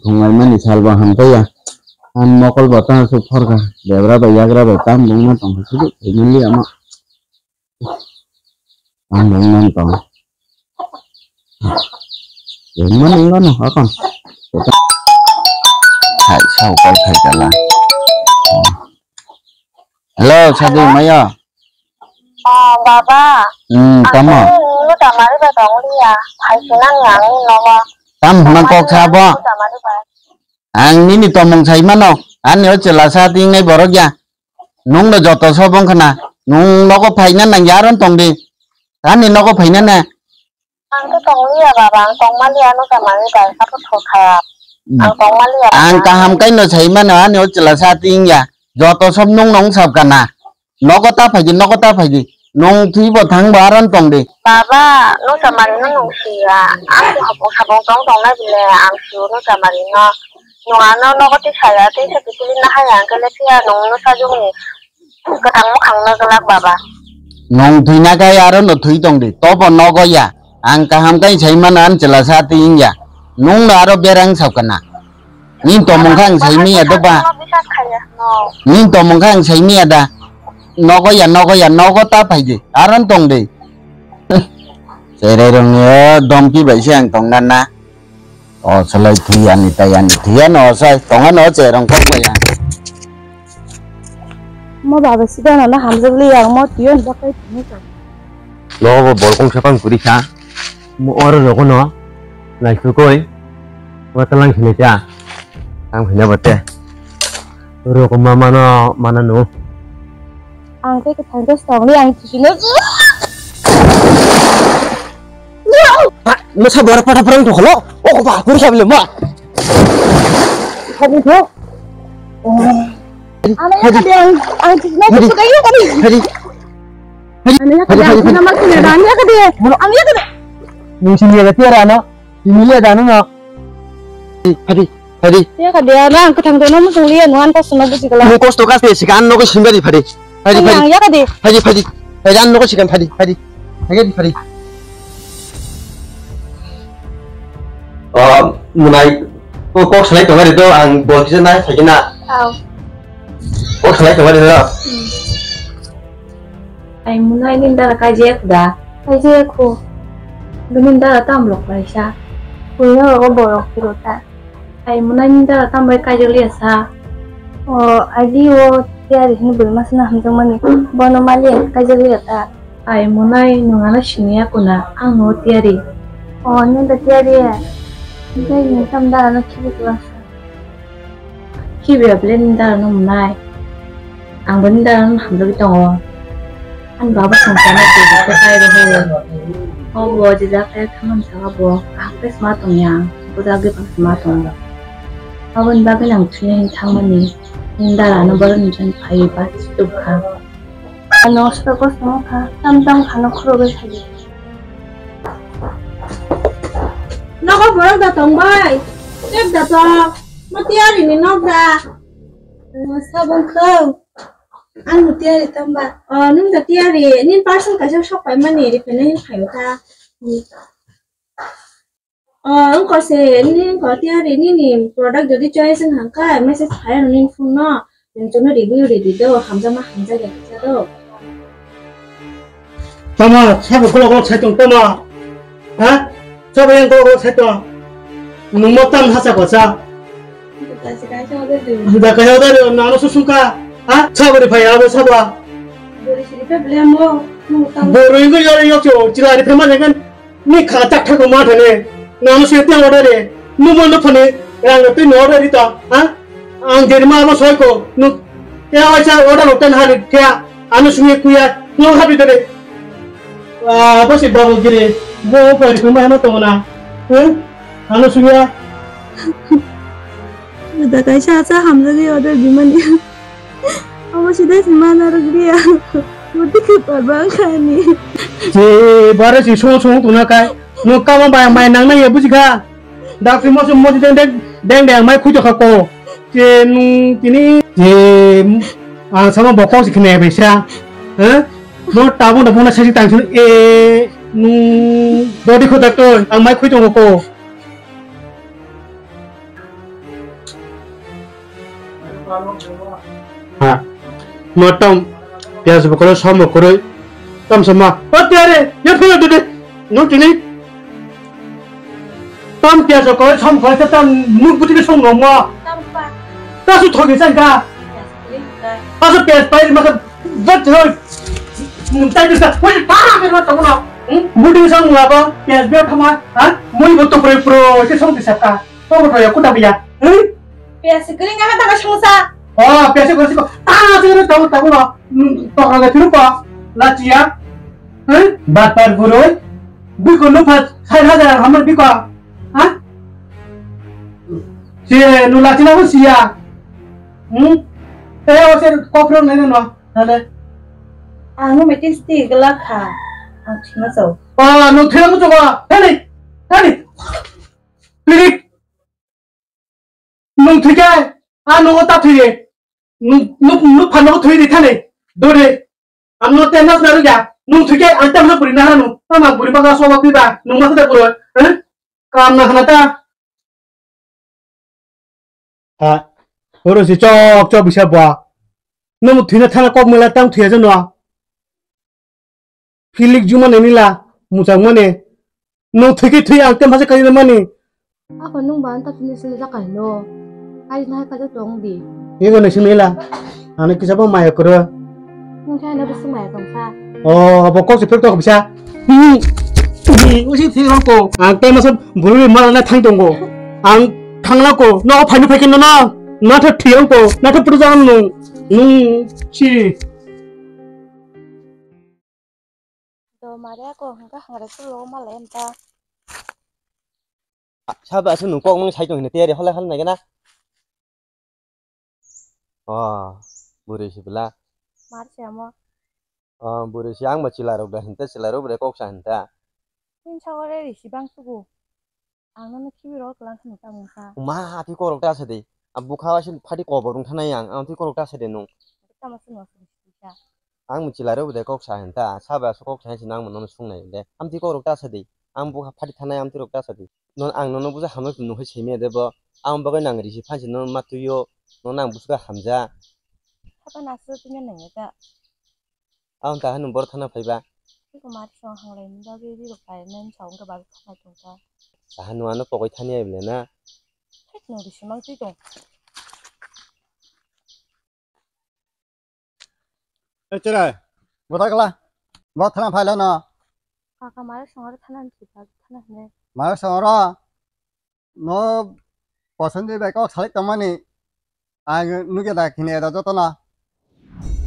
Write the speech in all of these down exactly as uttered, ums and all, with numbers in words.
Thunglaimani salbo hamtaiya. Ang mokol bo tang aswk phorkha. Debra bai yagra bai tam bungma tongkha, sudu thaimanliya ma. Ang bungma tong. Bungma nungma no akon. Hai, sao kol khai kala. Hello, sadi maya. Oh, baba. Hmm, tamo. Ang tamo? Nini tamari bai tong liya. Phai sinang yang ni nogo. Tam hwnang kok sa bo? Tamari bai. Ang nini tomung sai mano. Ani o chwla sa tingnai borok ya. Nung no joto sobong khna. Nung nogo phaina nang ya aron tong di. Ani nogo phaina na. Ang khe tong liya baba, ang tong maliya, ano khe manwi bai, hapo thokha. Hmm. Ang tong maliya baba. Ang kaham kai no sai mano, ani o chwla sa ting ya. Joto sob nung nung sab kana. Nogo ta phaidi, nogo ta phaidi. Nung thwi bo thang bo aron tong di. Baba, no chamari no nung siya. Ang khe hapung sabung tong tong nai bile, ang siyo no chamari no. Nung ano nogo ti saya, ti sa ti na haya, ang khe le siya, nung no sajung ni. Kwthang mwkhang no glak baba. Nwng thwina khe aro no thwi tong di. Tobo nogo ya. Ang kaham khe sai mano ani chwla sa twi wng ya. Nwng no aro berang sab kana. Nini tomung khe ang sai manya do ba. Nini tomung khe ang sai manya da. Nogo ya, nogo ya, nogo ta phai di. Aro no tong di. Cherai rong ni o domki bai se ang tong na na. O salai thwi ani tai ani thwi ano sai tong ano che rong kok bai ang. Mo baba sida na na hamjak li ang mo tiyo ni bakai thini ka. Lo bo bol kong sapang kuri sa. Mo oro rogo no. Lai su koi. Mo talang sini cha. Tang hina bate. Rogo mama no mana no. Ang tei kwthang tei swkang li ang thwsino. Ha, no sa bora pata phrang thokolo. O ko ba, kuri sa bile ma. Khabu tho. Ano ya kade ang, ang thwsino thwsino kayo kade. Hadi. Ano ya kade ang thwsino ma kine da, ano ya kade. Ano ya kade. Nung sini ya tiara ano. Sini ya da ano. Hadi. Phadi. Tei kha dia, nang kwthang tongno muchung liya, nung ani kosto no buji kala. Nung kosto kaste sika, ang nogo singari phadi. Phadi, phadi. Ang yaka de. Phadi, phadi. Phadi, ang nogo sika phadi, phadi. Phadi, phadi. Oh, munai, ko kok salai tongari to, ang bol kisa na, sakina. Aw. Kok salai tongari to. Hmm. Ai munai nini dara kaijak da? Kaijak kho. Bini dara tam rok laisa. Puina rogo borok phiro ta. Ai munai nini dara tam bai kaijak liya sa? O, adi o tiyari hini bwrwi masa na hamjakmani. Bono mali kaijak liya ta. Ai munai nwng ano siniya kuna, ang no tiyari. O, nini da tiyari. Nini tam dara no khibi kwlangsa. Khibiya bele nini dara no mwnai. Ang bo nini dara no hamjagwi tongo. Ani baba songsa no twi bwkha kai rw hwnwi. O bo jesa khe thangmani saka bo kaham khe sma tongya ang. Bwdagwi bwkha sma tongo. Aboni bagwi ang thwina hini thangmani. Nini dara no borok ni jani phaiwi ba tubukha. Nosto kosto wngkha, tam tam khano khurogwi thangdi. Nogo borok da tong bai, tek da tong, mo tiyari ni nok da. Sabon khau, ang tiyari tong ba. O, nung da tiyari, nini parcel kaisa sok pai mani, ri phai nai phai kha. O, wngkha se, nini wngkha tiyari, nini product jodi choice wng kha, message phai rw nini phone no, nini chwngno review ridi do, hamjakma hamjak ya kisa do. Tamo, sabo golok golok sai tong tamo, ha? Sabo yang golok golok sai tong. Nungmo tam hasa kosa. Buda kaisa order di, nano susungka, ha? Sabo ri phai abo sabo. Bori siri pe blemo, nungmo tam. Bori ko yore yok cho, chila ri phai ma jangan. Ni kha chak thak ma thane, nang se te order re, nu mo no phane, rang no te no order ri ta, ha? Ang deri ma abo soi ko, nu te ai sa order ro ten hari kya, ano sunge kuya, no habi dere. Wa, bo si babu giri, bo ko ri ma no to na, ha? Ano sunge. Da kai sa sa hamjagwi order di mani. Obo sida se mana rwgriya. Muti khe parba wngkha ani. Je bare si song song tuna kai. No kama bai mai nang nang ya buji kha. Dak si mosu mosu deng deng deng deng mai khuito kha ko. Je nung tini je ang sama bokong si khne bai sa. Ha? No tabung da bona sasi tang sunu e nung body kho dak to ang mai khuito ko. Ha. Mo tam piyas bo kwrwi, som bo kwrwi. Tam sama. O tiare, ya phila dede. No tini. Tam piyas ko som ko ta tam nuk buti song no mo. Tam pa. Ta su thoge san ka. Piyas kling ka. Ta su piyas pai ma ka zat roi. Tai bisa. Woi ta ke ma ta mo. Buti song la ba piyas be thama. Ha? Moi bo to pro pro ke song ti sa ka. To ko to ya ku ta biya. Hmm? Piyas kling ka ta ka song sa. Oh, piyas ko si ko. Ta na si ko ta ta mo. To ka ga thiru pa. La chiya. Hei, batpar burui. Biko nupha sait hajar hamar biko. Ha? Si nula china ko siya. Hmm? Te o se koprong nene no. Hale. Ang no meeting sti gela kha. Ang thima chau. Ah, no thira mo chungo. Hale. Hale. Pirik. Nung thwi khe, a nungo ta thwi. Nung, nung, nung phan nungo thwi di thani. Dori. Ang no ten mas na rugya. Nung thwi khe, ang ten mas buri na hanu. Tama buri baka soba thwi ba. Nung ma thwi buro. Eh? Kam na hana ta. Ha. Oro si chok chok bisa bwa. Nung thwi na thana kok mela tang thwi aja no. Philik juma nai nila, muchang mani. No thwi khe thwi ang tem hase kai mani. Ako nung ba anta tini sila jakai no. Kai na ka tong di. Yego nai sila. Ani kisa bo maya kuro. Nung khe na bisi maya tong sa. Oh, bo kok se phek tok bisa. Usi thwi hong ko. Ang tem masa buru mala na thang tongo. Ang thangla ko. No phai no phai khe no na. Na tho thwi hong ko. Na tho puru jang nung. Nung si. Do mare ako hwnkha hwngra tulo malai emta. Sabo aswk nwng kok nwng sai tong hino tiyari holai holai naikhe na. Oh, bwrwi si bwla. Mar se amo. Oh, bwrwi si ang bo chwla rok da hinta chwla rok bre kok sa hinta. Tin sa ore risi bang sugu. Ang nono khibi rok lang khani tamo kha. Ma, atwi korok ta sa de. A bukha wasin phati kobor wng thanai ang. Ang twi korok ta sa de nung. Tamo sung wasin sisa. Ang michila rw de kok sa hin ta. Saba so kok sa hin nang nono sung nai de. Amtwi korok ta sa de. Ang bukha phati thanai amtwi rok ta sa de. Non ang nono buja hamno nung hai simi de bo. Ang bagwi nang risi phansi non ma twi yo. Non ang busuka hamja. Hapa nasu twi nang ya ta. Ang kahano bor thana phaiba. Iko mari song hanglai ni bagwi ri rok pai men sa ungka bagwi thana tongka. Kahano ano pokoi thani ai bole na. Hek no risi mang twi tong. E chwrai, bota kala. Bo thana phaila no. Kaka mari song aro thana ni thana hne. Mari song aro. No, Pasandi bai kok salai tongmani. Ang nugya da khini da jotono.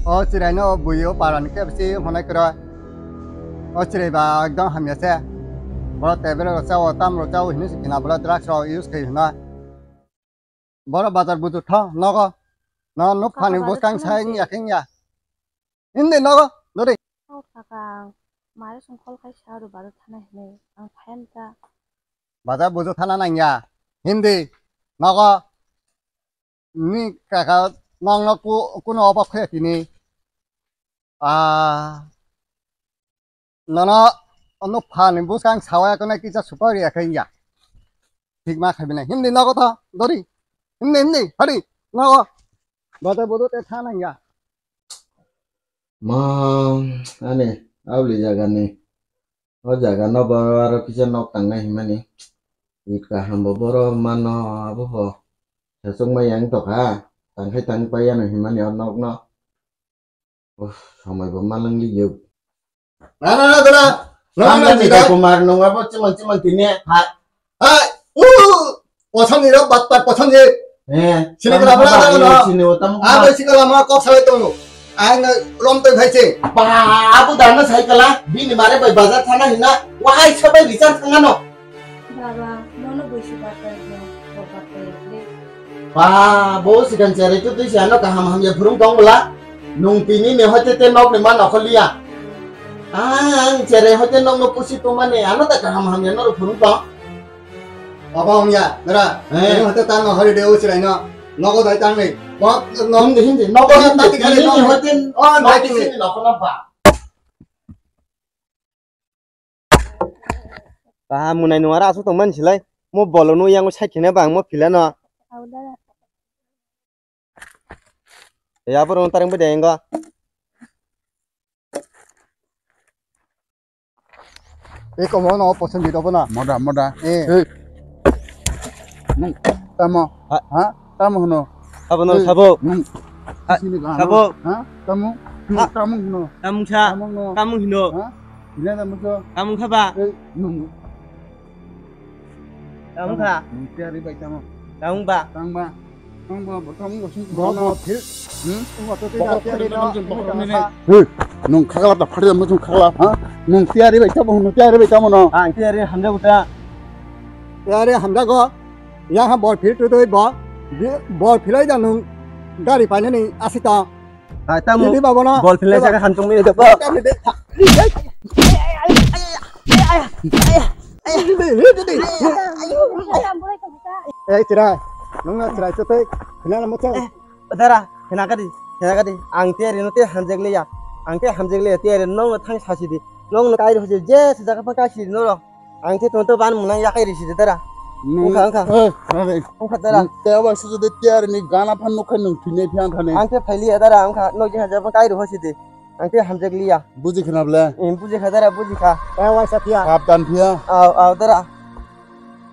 O chwrai no bui o para ni kebsi honai kwrwi. O chwrai ba ekdom hamya se. Boro table ro chao, tam ro chao hini se khina boro drugs ro use khai hino. Boro bazar buju tho nogo. No nuk phani bwskang sai ya khing ya. Hindi nogo dori. O kaka, mare song call khai sa ro baro thana hini. Ang phayam ta. Bazar buju thana nangya. Hindi nogo. Ni kaka nong no ku kuno obo khoya tini. Ah, nono ono phani bwskang sawa kono kisa supari ya khe ya. Thik ma khabi na. Hindi nogo tho dori. Hindi hindi hari nogo. Bata bodo te thana ya. Ma, ani auli jaga ni. O jaga no bo aro kisa nok tangnai himani. It kaham bo boro mano abo ho. Sasok mai yang tokha. Tangkhai tangkhai yano himani o nok no. Uff, somoi bo malangli yuk. Na, na, na, dora. No, na, na, na, Kumar, nung abo chimang chimang tini. Ha. Hai, uh, poson ni rok bat pat poson ni. Eh, sini kala mana tahu no? Sini otam. Apa sini kala mana kok sawi tong? Ang rom to bhai se. Ba, abu dana sai kala. Bini mare bai bazar thana hina. Wahai sabai bichar thangano. Baba, mono buisi batai no, bo batai le. Ba, bo sikan chere tu tui si ano kaham hamya phurung tong bwla. Nung tini ni hoite te nok ni ma nokhol liya. Ang chere hoite nok no pusi tumani ano ta kaham hamya no phurung tong. Baba ongya, nara. Eh. Ini hoite tang no holiday o chirai no. Nogo dai tang ni. Bo no hindi, hindi. Nogo hindi. Tini ni hoite. Oh, nok dai ni tini. Nokhol ba. Kaham munai nung aro aswk tongmani silai. Mo bolo no yang side khene bang mo phila no. Au dada. Ya, borok tarang bai de engo. E komo no poson di dobo na. Moda, moda. Eh. Hey. Nung, tamo. Ha? Ha? Tamo hino. Sabo no, hey, sabo. Nung. Ha, sini ba, sabo. Ha? Tamo. Ha? Tamo hino. Tamung sa. Tamo no. Tamung hino. Ha? Ina tamo so. Tamung kha ba. Hey, nung. Tamung kha. Nung tiari bai tamo. Tamung ba. Tang ba. Bo, bo, tamo, bo, bo, bo, hmm? Bo, bo, bo, bo, bo, bo, bo. Hey, nung khagla ta phari mo chung khagla, ha? Nung tiari bai tamo, nung tiari bai tamo no. Ang tiari hamjago ta. Tiari hamjago. Ya ha bol phil tu doi bo. Bol philai da nung gari painani asita. Hai, tamo. Ini babono. Bol philai jaga hantung mi depo. Eh, Chirai. Nungna Chirai, tutai. Khna na mucha. Eh, dara, khna kadi, khna kadi. Ang tiari no te hamjak liya. Ang te hamjak liya, tiari no thang sasi di. Nung no kai ro je, je se jaga pa kai si no ro. Ang khe tong to ban munang yakai risi de tara. Nung, wngkha, wngkha. Eh, are. Wngkha tara. Nung te bai susu de tiar ni gana phan nukha nung thine phian thane. Ang khe phaili ya tara, wngkha, no je haja kai ro hosi de. Ang khe hamjak liya. Buji khna ble. Em, buji kha tara, buji kha. Te wai sa phiya. Sabdan phiya. Aw, aw tara.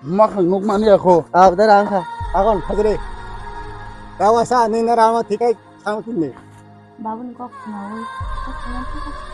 Makhang nuk mani akho. Aw tara wngkha. Agon phajre. Te wai sa ni na rama thikai sang kinni. Babun kok khnawi. Kok khnawi.